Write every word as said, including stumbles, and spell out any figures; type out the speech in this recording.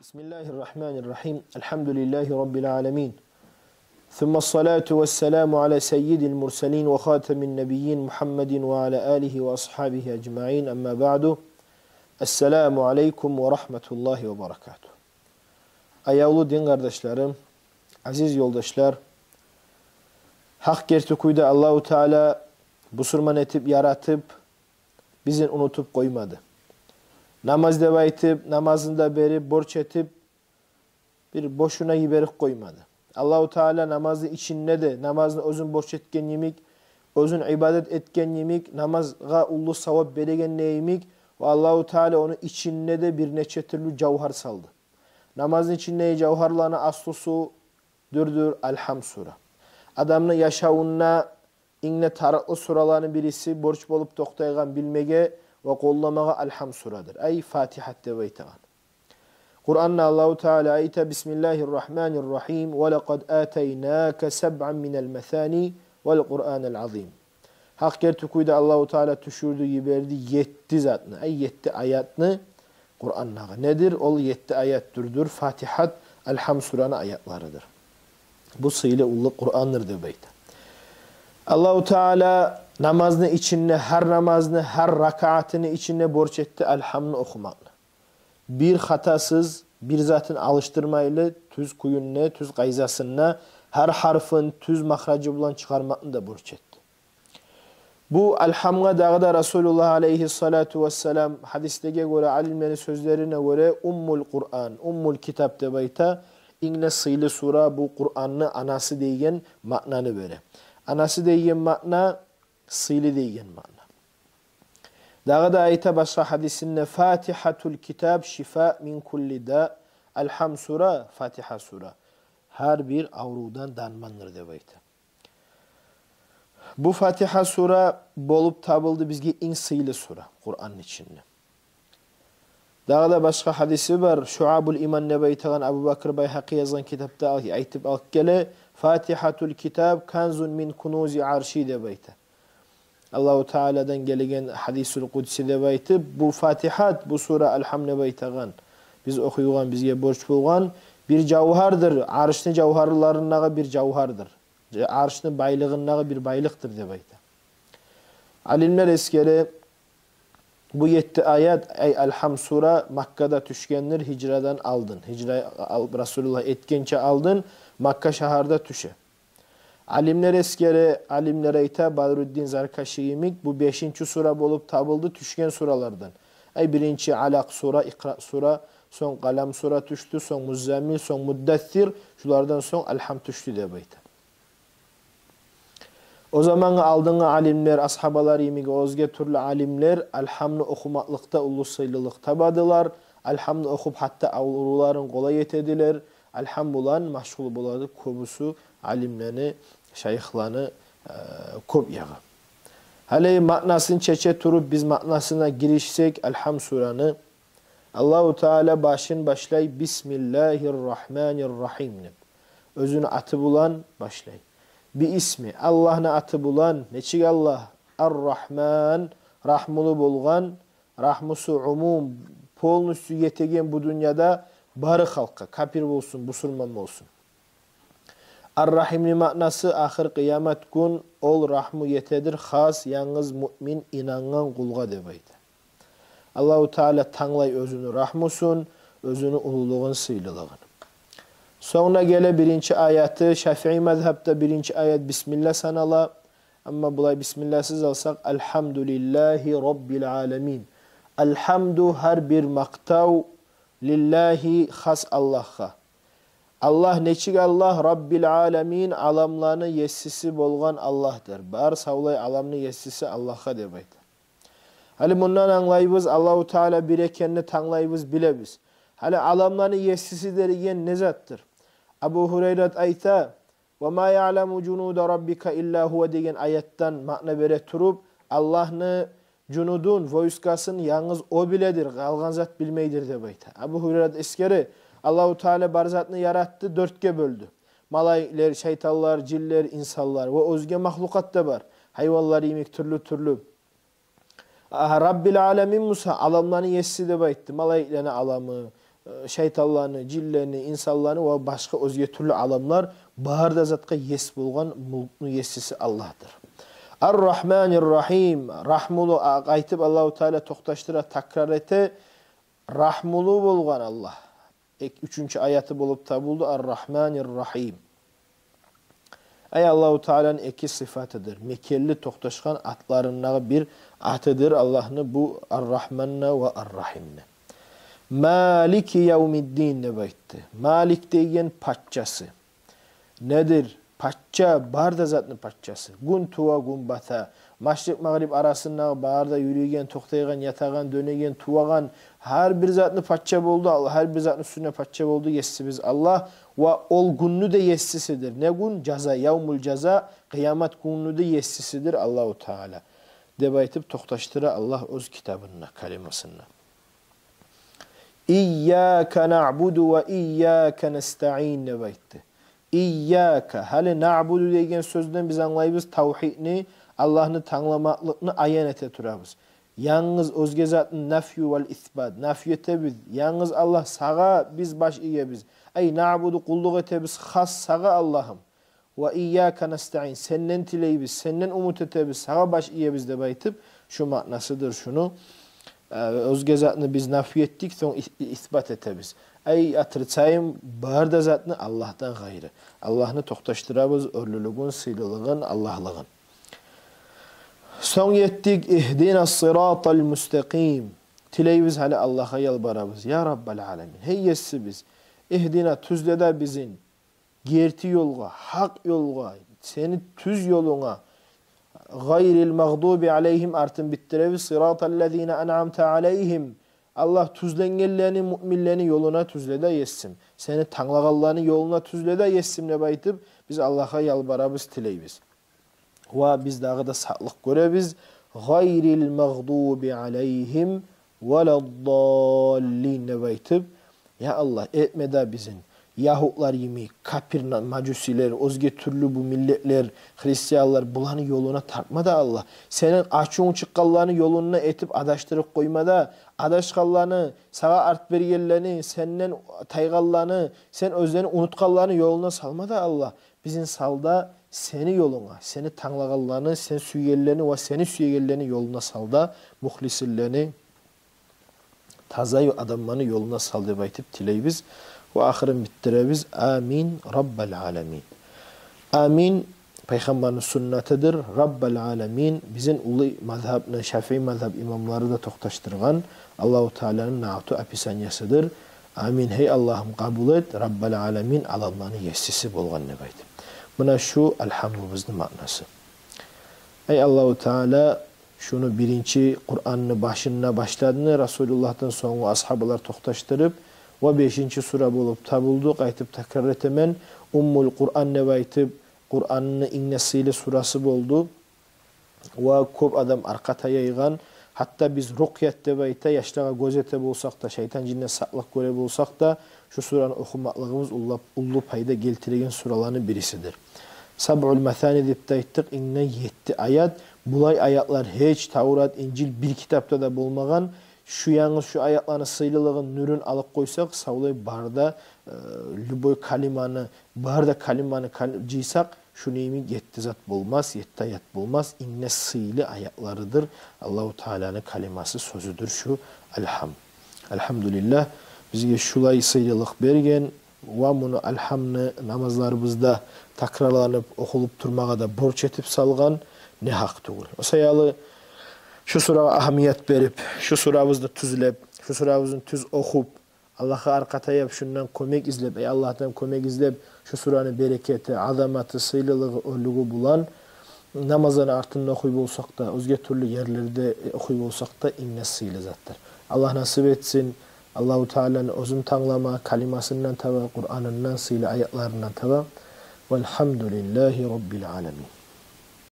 بسم الله الرحمن الرحيم. الحمد لله رب العالمين. ثم الصلاة والسلام على سيد المرسلين وخاتم النبيين محمد وعلى آله وأصحابه أجمعين. أما بعد. السلام عليكم ورحمة الله وبركاته. Аявлу дин къардашларым, азиз ёлдашлар, гьакъ герти кюйде Аллагьу Таала бусурман этип яратып, бизин унутуп къоймады. Намаз деп айтып, намазны да берип, борч этип, бир бошуна йиберип къоймады. Аллагьу Таала намазны ичинде де, намазны оьзюн борч этген йимик, оьзюн ибадат этген йимик, намазгъа уллу савап береген йимик, ва Аллагьу Таала ону ичинде де бир нече тюрлю жавгьар салды. Намазны ичиндеги жавгьарланы аслусу дюрдюр Алгьам сура. Адамны яшавунда инг де тарыкълы сураланы бириси, борч болуп токътайгъан билмеге ва къолламагъа Алгьам сурадыр. Ай Фатигьат деп айтагъан. Къуранда Аллагьу Таала айта: بسم الله الرحمن الرحيم. ولقد آتيناك سبعا من المثاني والقرآن العظيم. Гьакъ герти кюйде Аллагьу Таала тюшюрдю, йиберди етти затны, ай етти аятны Къурандагъы. Недир? Ол етти аят дюрдюр Фатигьат, Алгьам сураны аятларыдыр. Бу сыйлы уллу Къурандыр деп айта. Аллагьу Таала намазны ичинде, гьар намазны, гьар ракаатыны ичинде борч этди Алгьамны охумакъны. Бир хатасыз, бир затын алышдырмайлы, тюз кюйюнде, тюз къайдасында, гьар гьарфын тюз махражы булан чыгъармакъны да борч этди. Бу Алгьамгъа дагъы да Расулуллагь алайгьиссалату вассалам, гьадислеге гёре, алимлени сёзлерине гёре, уммул Къуран, уммул китаб деп айта, инг де сыйлы сура, бу Къуранны анасы деген маънаны бере. Анасы деген маъна сыйлы деген маъна. Дагъы да айта башгъа гьадисинде: فاتحة الكتاب شفاء من كل داء. Алгьам сура, Фатигьа сура гьар бир аврувдан дармандыр деп айта. Бу Фатигьа сура болуп табылды бизге инг сыйлы сура Къуранны ичинде. Дагъы да башгъа гьадиси бар, Шуабул Иман деп айтагъан, Абу Бакр Байгьакъи язгъан китапда ал-, айтып алып геле: فاتحة الكتاب كنز من كنوز عرشي деп айта. Аллагьу Тааладан гелген гьадисул къудси деп айтып, бу Фатигьат, бу сура Алгьам деп айтагъан, биз охуйгъан, бизге борч болгъан бир жавгьардыр, Аршны жавгьарларындагъы бир жавгьардыр. Аршны байлыгъындагъы бир байлыкъдыр деп айта. Алимлер эсгере, бу етти аят, ай Алгьам сура, Маккада тюшгендир гьижрадан алдын. Гьижра ал-, Расулуллагь этгенче алдын Макка шагьарда тюше. Алимлер эсгере, алимлер айта, Бадруддин Заркаши йимик, бу бешинчи сура болуп табылды тюшген суралардан. Ай биринчи Алакъ сура, Икъра сура, сонг Къалам сура тюшдю, сонг Муззаммил, сонг Муддассир, шулардан сонг Алгьам тюшдю деп айта. О замангъы алдынгъы алимлер, асгьабалар йимик, оьзге тюрлю алимлер Алгьамны охумакълыкъда уллу сыйлылыкъ табадылар. Алгьамны охуп, гьатта аврувларын къолай этедилер. Алгьам булан машгъул болады кёбюсю алимлени, шайыхланы, э, кёп ягъы. Гьали маънасын чече туруп, биз маънасына гиришсек, Алгьам сураны, Аллагьу Таала башын башлай: بسم الله الرحمن الرحيم деп. Оьзюню аты булан башлай. باسم, Аллагьны аты булан. Нечик Аллагь? الرحمن, рагьмулу болгъан, рагьмусу умум, полностью етеген бу дюньяда бары халкъгъа, капир болсун, бусурман болсун. Ар-Рагьимни маънасы: ахыр къыямат гюн ол рагьму етедир хас, янгыз муъмин, инангъан къулгъа деп айта. Аллагьу Таала танглай оьзюню рагьмусун, оьзюню уллулугъун, сыйлылыгъын. Сонг да геле биринчи аяты, Шафии мазгьабда биринчи аят бисмилла санала. Амма булай бисмилласыз алсакъ, الحمد لله رب العالمين. Алгьамду, гьар бир макътав, лиллагьи, хас Аллагьгъа. Аллагь нечик Аллагь? Раббил аламин, аламланы есиси болгъан Аллагьдыр. Бар савлай аламны есиси Аллагьгъа деп айта. Гьали мундан англайбыз, Аллагьу Таала бир экенни танглайбыз, билебиз. Гьали аламланы есиси деген не затдыр? Абу Гьурайрат айта: «Ва ма яъламу жунуда раббика илла гьува» деген аятдан маъна бере туруп, Аллагьны жунудун, войскасын янгыз о биледир, къалгъан зат билмейдир деп айта. Абу Гьурайрат эсгере: Аллагьу Таала бар затны яратды, дёртге бёлдю. Малайиклер, шайтанлар, жинлер, инсанлар ва оьзге махлукъат да бар. Гьайванлар йимик тюрлю-тюрлю. Агьа, Раббил аламин буса, аламланы есиси деп айтды. Малайиклени аламы, э, шайтанланы, жинлени, инсанланы ва башгъа оьзге тюрлю аламлар, бары да затгъа ес болгъан, мулкну есиси Аллагьдыр. Ар-Рагьманир-Рагьим, рагьмулу, а-, къайтып Аллагьу Таала токъташдыра, такрар эте, рагьмулу болгъан Аллагь. Эк-, уьчюнчю аяты болуп табулду, Ар-Рагьманир-Рагьим. Ай Аллагьу Тааланы эки сыфатыдыр. Мекенли токъташгъан атларындагъы бир атыдыр Аллагьны бу Ар-Рагьманны ва Ар-Рагьимни. Малики явмиддин деп айтды. Малик деген пачасы. Недир? Пача, бары да затны пачасы. Гюн тува, гюн бата. Машрикъ-магъриб арасындагъы бары да юрюйген, токътайгъан, ятагъан, дёнеген, тувагъан, гьар бир затны пача болду Аллагь, гьар бир затны уьстюне пача болду есибиз Аллагь. Ва ол гюнню де есисидир. Не гюн? Жаза, явмул жаза, къыямат гюнню де есисидир Аллагьу Таала. Деп айтып токъташдыра Аллагь оьз китабында, калимасында. Ийяка наъбуду ва ийяка настаъин деп айтды. Ийяка. Гьали наъбуду деген сёзден биз англайбыз тавгьидни, Аллагьны тангламакълыкъны аян эте турабыз. Янгыз оьзге затны нафю вал исбат. Нафю этебиз. Янгыз Аллагь, сагъа биз баш иебиз. Ай, наъбуду, къуллукъ этебиз хас сагъа, Аллагьым. Ва ийяка настаъин, сенден тилейбиз, сенден умут этебиз, сагъа баш иебиз деп айтып, шу маънасыдыр шуну. Э, оьзге затны биз нафи этдик, сонг ис-, исбат этебиз. Ай, отрицаем бары да затны Аллагьдан гъайры. Аллагьны токъташдырабыз, оьрлюлюгюн, сыйлылыгъын, Аллагьлыгъын. Сонг этдик, игьдина сыратал мустакъим. Тилейбиз, гьали Аллагьгъа ялбарабыз. Я Раббал аламин, гьей есибиз, игьдина, тюзле де бизин герти ёлгъа, гьакъ ёлгъа, сени тюз ёлунга. Гъайрил магъдуби алайгьим, артын битдиребиз, сыратал лазина анъамта алайгьим. Аллагь, тюзленгенлени, муъминлени ёлуна тюзле де, есим. Сени танглагъанланы ёлуна тюзле де, есим, деп айтып, биз Аллагьгъа ялбарабыз, тилейбиз. Ва биз дагъы да сакълыкъ гёребиз. Гъайрил магъдуби алайгьим валаддаллин деп айтып, я Аллагь, этме де бизин ягьудлар йимик, капир, мажусилер, оьзге тюрлю бу миллетлер, христианлар, буланы ёлуна тартма да, Аллагь. Сени ачувунг чыкъгъанланы ёлунда этип адашдырып къойма да, адашгъанланы, сагъа арт бергенлени, сенден тайгъанланы, сен оьзлени унутгъанланы ёлуна салма да, Аллагь. Бизин сал да сени ёлунга, сени танглагъанланы, сен сюйгенлени ва сени сюйгенлени ёлуна сал да, мухлисинлени, таза адамланы ёлуна сал деп айтып тилейбиз. Ва ахырын битдиребиз. Амин, Раббал аламин. Амин Пайхаммарны суннатыдыр. Раббал аламин бизин уллу мазгьабны, шафии мазгьаб имамлары да токъташдыргъан Аллагьу Тааланы наъту, описаниясыдыр. Амин, гьей Аллагьым, къабул эт, Раббал аламин, аламланы есиси болгъан деп айтып. Муна шу алгьамдубузну маънасы. Ай Аллагьу Таала, шуну биринчи Къуранны башында башладыны, Расулуллагьдан сонггъу асгьабалар токъташдырып, ва бешинчи сура болуп табулду, къайтып такрар этемен, Уммул Къуран деп айтып, Къуранны инг де сыйлы сурасы болду. Ва кёп адам аркъа таяйгъан, гьатта биз рукъят деп айта, яшлагъа гёз эте болсакъ да, шайтан-жинден сакълыкъ гёре болсакъ да, шу сураны охумакълыгъыбыз уллап, уллу пайда гелтиреген сураланы бирисидир. Сабъул масани деп де айттыкъ, инг де етти аят. Булай аятлар гьеч Таврат, Инжил, бир китапда да болмагъан. Шу янгыз шу аятланы сыйлылыгъын, нюрюн алып къойсакъ, савлай бары да, э, любой калиманы, бары да калиманы кал-, жыйсакъ, шуну йимик етти зат болмас, етти аят болмас. Инг де сыйлы аятларыдыр Аллагьу Тааланы калимасы, сёзюдюр шу алгьам. Алгьамдулиллагь, бизге шулай сыйлылыкъ берген ва муну, алгьамны, намазларыбызда такрарланып охулуп турмагъа да борч этип салгъан, не гьакъ тюгюл. О саялы шу сурагъа агьамият берип, шу сурабызны тюзлеп, шу сурабызны тюз охуп, Аллагьгъа аркъа таяп, шундан кёмек излеп, эй, Аллагьдан кёмек излеп, шу сураны берекети, азаматы, сыйлылыгъы, оьрлюгю булан намазланы артында охуй болсакъ да, оьзге тюрлю ерлерде, э, охуй болсакъ да, инг де сыйлы затдыр. Аллагь насип этсин. Аллагьу Тааланы оьзюн танглама, калимасындан таба, Къуранындан, сыйлы аятларындан таба. Валгьамдулиллагьи Раббил аламин.